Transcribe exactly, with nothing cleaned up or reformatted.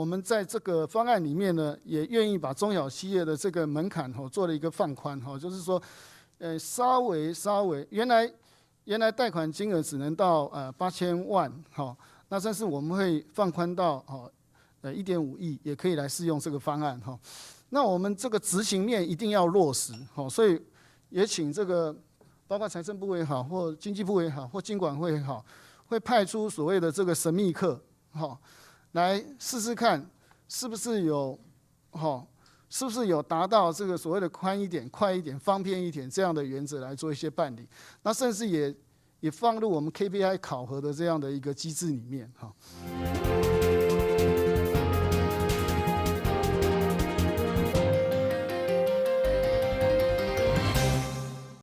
我们在这个方案里面呢，也愿意把中小企业的这个门槛吼做了一个放宽吼，就是说，呃，稍微稍微原来原来贷款金额只能到呃八千万哈，那但是我们会放宽到哈呃一点五亿，也可以来适用这个方案哈。那我们这个执行面一定要落实哈，所以也请这个包括财政部也好，或经济部也好，或金管会也好，会派出所谓的这个神秘客哈，来试试看是不是有哈，是不是有达到这个所谓的宽一点、快一点、方便一点这样的原则来做一些办理？那甚至也也放入我们 K P I 考核的这样的一个机制里面哈。